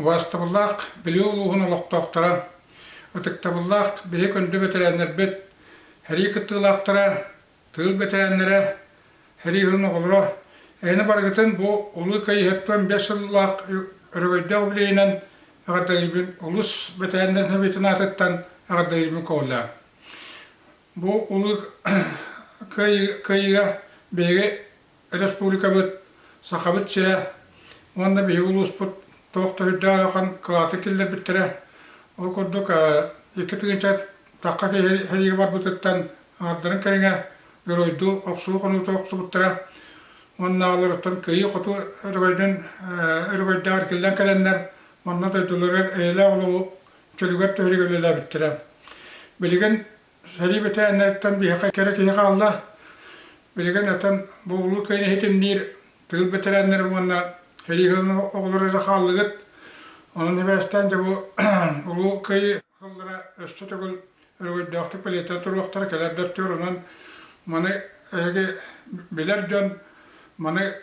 Убаастабыллаах Бүлүү улууһун олохтоохторо, ытыктабыллаах биһи күндү бэтэрээннэрбит, сэрии кыттыылаахтара, тыыл бэтэрээннэрэ, сэрии сылын оҕолоро, эһини барыгытын бу Улуу Кыайыы 75 сыллаах өрөгөйдөөх үбүлүөйүнэн эҕэрдэлиибин, улуус бэтэрээннэрин сэбиэтин аатыттан эҕэрдэлиибин көҕүлээн. Бу Улуу Кыайыыга биһиги республикабыт, Сахабыт сирэ уонна биһиги улууспут туох да үрдээх улахан кылааты киллэрбиттэрэ. Ол курдук 2000 тахха киһи сэриигэ барбытыттан аҥардарын кэриҥэ геройдуу охсуу хонуута охсубуттара. Уонна олортон кыайыы-хотуу өрөгөйдөн өрөгөйдөөх эргиллэн кэлэннэр манна дойдуларыгар эйэлээх олоҕу чөлүгэр түһэргэ үлэлээбиттэрэ. Билигин Сэрии бэтэрээннэриттэн биһиэхэ кэрэ киһи хаалла. Билигин отон бу Улуу Кыайыыны иһитинниир тыыл бэтэрээннэрэ уонна сэрии сылын оҕолоро эрэ хааллыгыт. Онон сибээстээн дьэ бу Улуу Кыайыы сыллара өссө төгүл өрөгөйдөөхтүк бэлиэтэнэ туруохтара кэлэр да өттүгэр. Онон маны эһиги билэр дьон маны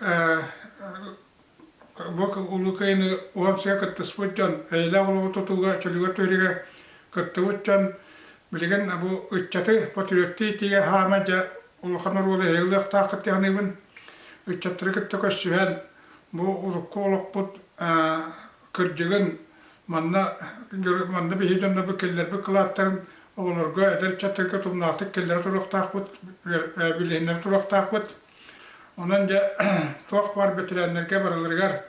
Бу Улуу Кыайыыны уһансыга кыттыспыт дьон, эйэлээх олоҕу тутууга, чөлүгэр түһэриигэ кыттыбыт дьон билигин бу ыччаты патриоттыы иитиигэ хаама дьэ улахан оруолу эһиги ылыахтааххыт дии саныыбын. Ыччаттары кытта көрсүһэн бу урукку олохпут кырдьыгын манна манна биһиги дьоннорбут киллэрбит кылааттарын оҕолорго, эдэр ыччаттарга тумнаахтык киллэрэ туруохтаахпыт, билиһиннэрэ туруохтаахпыт. Онон дьэ туох баар бэтэрээннэргэ барыларыгар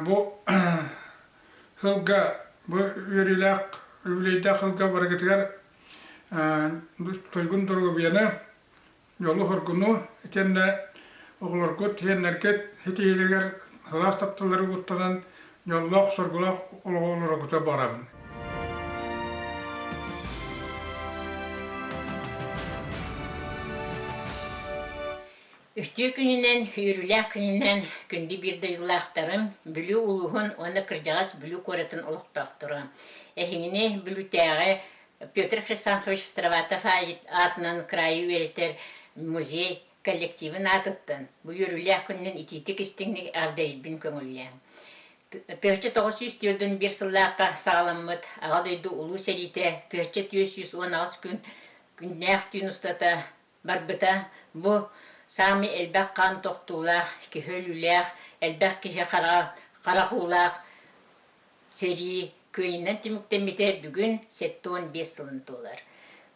бу сылга бу үөрүүлээх үбүлүөйдээх сылга барыгытыгар туйгун доруобуйаны, дьолу-соргуну итиэннэ оҕолоргут, сиэннэргит ситиһиилэригэр сылаас тапталлары угуттанан дьоллоох-соргулаах олоҕу олороргутугар баҕарабын. Үтүө күнүнэн, үөрүүлээх күнүнэн күндү биир дойдулаахтарым, Бүлүү улууһун уонна кырдьаҕас Бүлүү куоратын олохтоохторо. Эһигини Бүлүүтээҕи Петр Хрисанфович Староватов аатынан кыраайы үөрэтэр музей коллективын аатыттан бу үөрүүлээх күнүнэн итиитик-истиҥник эҕэрдэлиирбин көҥүллээҥ. 1941 сыллаахха саҕаламмыт Аҕа дойду Улуу сэриитэ 1418 күн күннээх түүн устата барбыта. Бу саамай элбэх хаан тохтуулаах, киһи өлүүлээх, элбэх киһи харах уулаах сэрии кыайыынан түмүктэммитэ бүгүн 75 сылын туолар.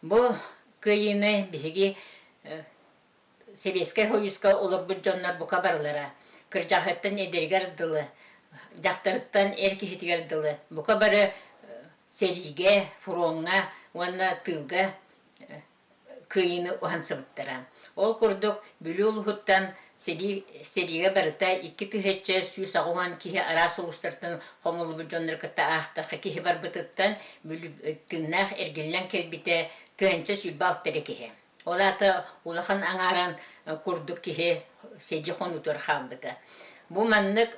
Бу кыайыыны биһиги Сэбиэскэй Сойууска олорбут дьоннор бука барылара, кырдьаҕаһыттан эдэригэр дылы, дьахтарыттан эр киһитигэр дылы, бука бары сэриигэ, фроҥҥа уонна тыылга кыайыыны уһансыбыттара. Ол курдук Бүлүү улууһуттан сэрии, сэриигэ барыта 2180 киһи араас улуустартан хомуллубут дьоннору кытта аахтахха киһи барбытыттан Бүлүү тыыннаах эргиллэн кэлбитэ 1026 эрэ киһи. Ол аата улахан аҥааран курдук киһи сидьи хонуутугар хаалбыта. Бу маннык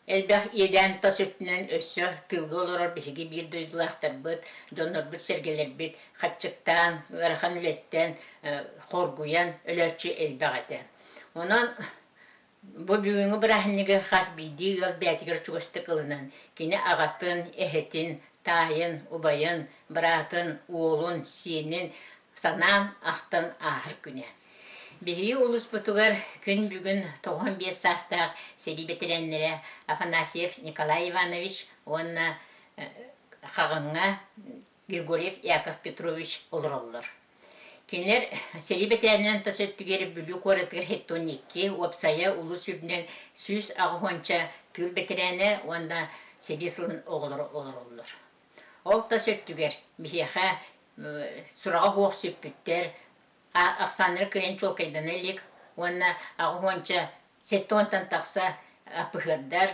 элбэх иэдээн тас өттүнэн өссө тыылга олорор биһиги биир дойдулаахтарбыт, дьоннорбут-сэргэлэрбит хаччыктаан, ыарахан үлэттэн хоргуйан өлөөччү элбэх этэ. Онон Бу бүгүҥҥү бырааһынньыгы хас биирдии ыал бэйэтигэр чугастык ылынан, кини аҕатын, эһэтин, таайын, убайын, быраатын, уолун, сиэнин санаан, ахтан ааһар күнэ. Биһиги улууспутугар күн бүгүн 95 саастаах сэрии бэтэрээннэрэ Афанасьев Николай Иванович уонна Хаҕыҥҥа Григорьев Яков Петрович олороллор. Кинилэр сэрии бэтэрээнинэн тас өттүгэр Бүлүү куоратыгар 72, уопсайа улуус үрдүнэн 180 тыыл бэтэрээнэ уонна сэрии сылын оҕолоро олороллор. Ол тас өттүгэр биһиэхэ сураҕа суох сүппүттэр, ахсааннара кыайан чуолкайдана илик уонна аҕыс уонча сэттэ уонтан тахса апыһыардар,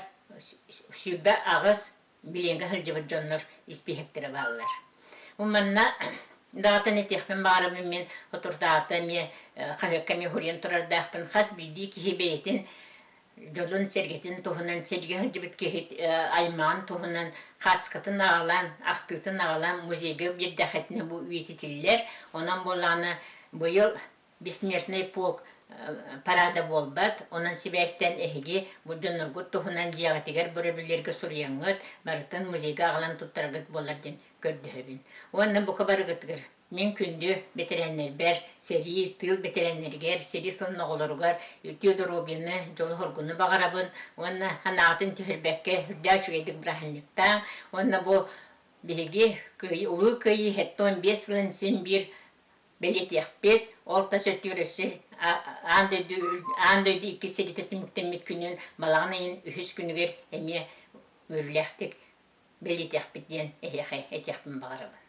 28 билиэҥҥэ сылдьыбыт дьоннор испииһэктэрэ бааллар. Бу манна даҕатан этиэхпин баҕарабын мин соторутааҕыта эмиэ хаһыакка эмиэ суруйан турардаахпын хас биирдии киһи бэйэтин дьолун-сэргэтин туһунан сэргэ сылдьыбыт киһи аймаҕын туһунан хаацкатын аҕалан ахтыытын аҕалан музейга биэрдэххитинэ бу үйэтитиллэр онон буоллаҕына быйыл Бессмертный полк. парада буолбат. Онон сибээстээн эһиги бу дьонноргут туһунан дьиэҕитигэр бөрөбүллэргэ суруйаҥҥыт, барытын музейга аҕалан туттаргыт буоллар диэн көрдөһөбүн. Уонна бука барыгытыгар мин күндү бэтэрээннэрбэр, сэрии, тыыл бэтэрээннэригэр, сэрии сылын оҕолоругар үтүө доруобуйаны, дьолу-соргуну баҕарабын уонна санааҕытын түһэрбэккэ үрдээх үчүгэйдик бырааһынньыктааҥ уонна бу биһиги Кыайыы, Улуу Кыайыы 75 сылын син биир бэлиэтиэхпит. Ол тас өттүгэр өссө аан дойду аан дойду иккис сэриитэ түмүктэммит күнүн балаҕан ыйын үһүс күнүгэр эмиэ үөрүүлээхтик бэлиэтиэхпит диэн эһиэхэ этиэхпин баҕарабын.